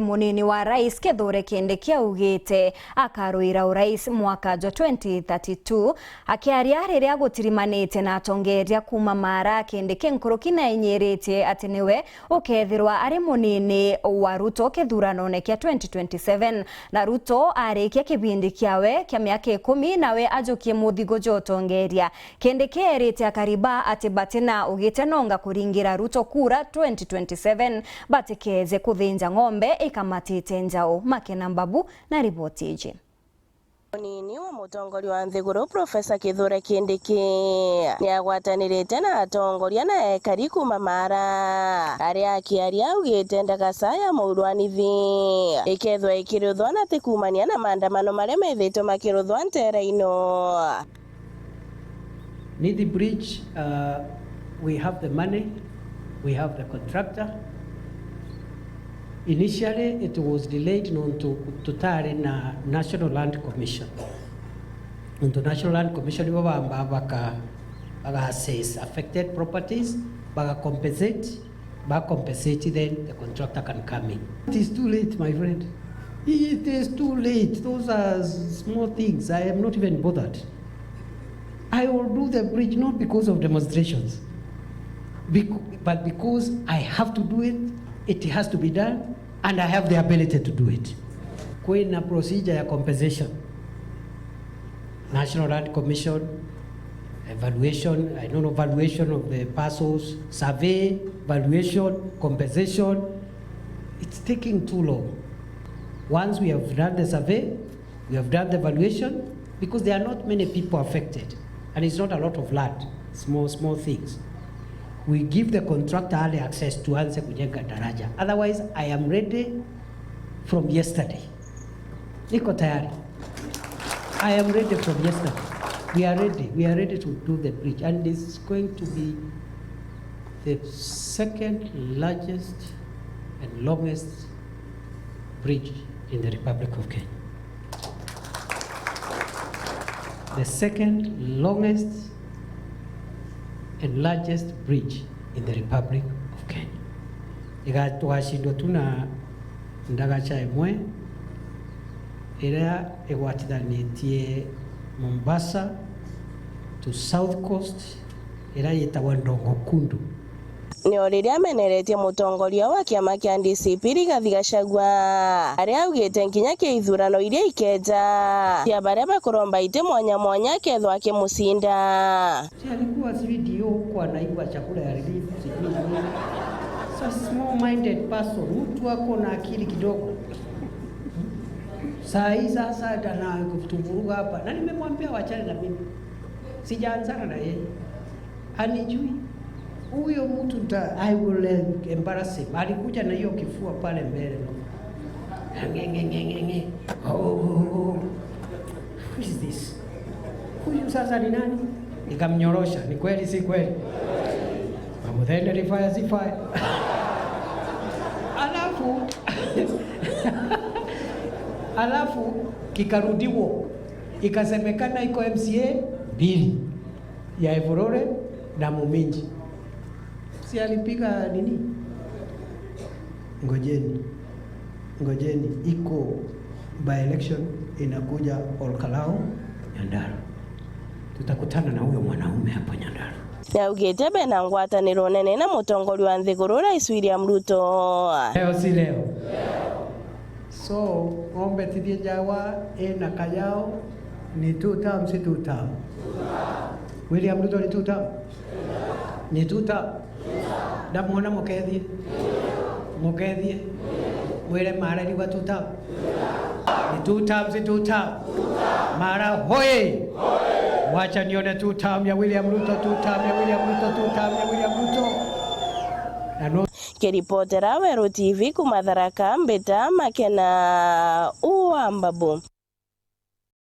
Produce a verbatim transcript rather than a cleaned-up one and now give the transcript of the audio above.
Munini wa Rais Kithure Kindiki augite akaruira urais mwaka jwa twenty thirty-two. Akiaria riria gutirimanite na atongeria kuuma Mara, Kindiki nkuruki naenyiritie ati niwe ukethirwa ari munini wa Ruto kithuranone kia twenty twenty-seven. Na Ruto arikia kibindi kiawe kia miaka ikumi, nawe ajukie muthigu jwa utongeria. Kindiki erite akari ba ati batina ugitenonga kuringira Ruto kura twenty twenty-seven, batikeje kuthinja ng'ombe ikamatite njau. Makena Mbabu na riboti iji. Munini wa mutongoria wa nthiguru, Profesa Kithure Kindiki, niagwatanirite na atongoria na ekari kuuma Mara, aria akiaria augite ndagasa ya muurwanithi ikethwa ikiruthwa na ti kuumania na maandamano maria methitwe makiruthwa nteere ino. Nithi Bridge, uh, we have the money, we have the contractor. Initially, it was delayed nontu tutari na National Land Commission. Nontu National Land Commission nibo bamba baka, baka assess affected properties, baka compensate, ba compensate, then the contractor can come in. It is too late, my friend. It is too late. Those are s-, small things. I am not even bothered. I will do the bridge not because of demonstrations, bec-, but because I have to do it, it has to be done, and I have the ability to do it. Kwina procedure ya compensation. National Land Commission, evaluation, I don't know, valuation of the parcels, survey, valuation, compensation. It's taking too long. Once we have done the survey, we have done the valuation, because there are not many people affected, and it's not a lot of land, small, small things. We give the contractor early access tuanze kujenga daraja. Otherwise, I am ready from yesterday. Niko tayari. I am ready from yesterday. We are ready. We are ready to do the bridge. And it's going to be the second largest and longest bridge in the Republic of Kenya. The second longest and largest bridge in the Republic of Kenya. Iga-, tugacindwa tu na ndagaca imwe iria igwatithanitie Mombasa to South Coast, iria yitagwa Ndongo Kundu. Nio riria ameneretie mutongoria wa kiama kia D C P Rigathi Gachagua, aria augite nkinya kia ithurano iria ikeja, cia baria bakuromba iti mwanya mwanya akethwa akimucinda. Si alikuwa sijui D O huko anaiba chakula ya relief, sijui nini. Such small minded person, mtu ako na akili kidogo. Saa hii sasa anatuvuruga hapa. Na nimemwambia wachane na mimi. Sijaanzana na yeye. Anijui. Huyo mtu nta-, I will, eh, embarrass him. Alikuja na hiyo kifua pale mbele, no? Nge, nge, nge, nge, nge. Oh, oh, oh, oh. Who is this? Huyu sasa ni nani? Nikamnyorosha. Ni kweli, si kweli? Mamuthende ni fire, si fire? Alafu, alafu kikarudiwa. Ikasemekana iko M C A mbili, ya Evurore na Muminji. Si alipiga nini? Ngojeni. Ngojeni, iko by-election inakuja Olkalau, Nyandarua. Tutakutana na huyo mwanaume hapo Nyandarua. Niaugite bena ngwataniro nene na mutongoria wa nthiguru, Rais William Ruto. Leo si leo. So, ng'ombe tithie njawa ina kayao, ni two term, si two term? William Ruto ni two term? Ni two term? Ndamwona mukethie. Mukethie. Mwire Mara irigwa two term. Ni two term, si two term? Mara hoye! Wacha nione two term ya William Ruto, two term ya William Ruto, two term ya William Ruto. Na no Kiripotera Weru T V kuuma Tharaka, mbita Makena wa Mbabu.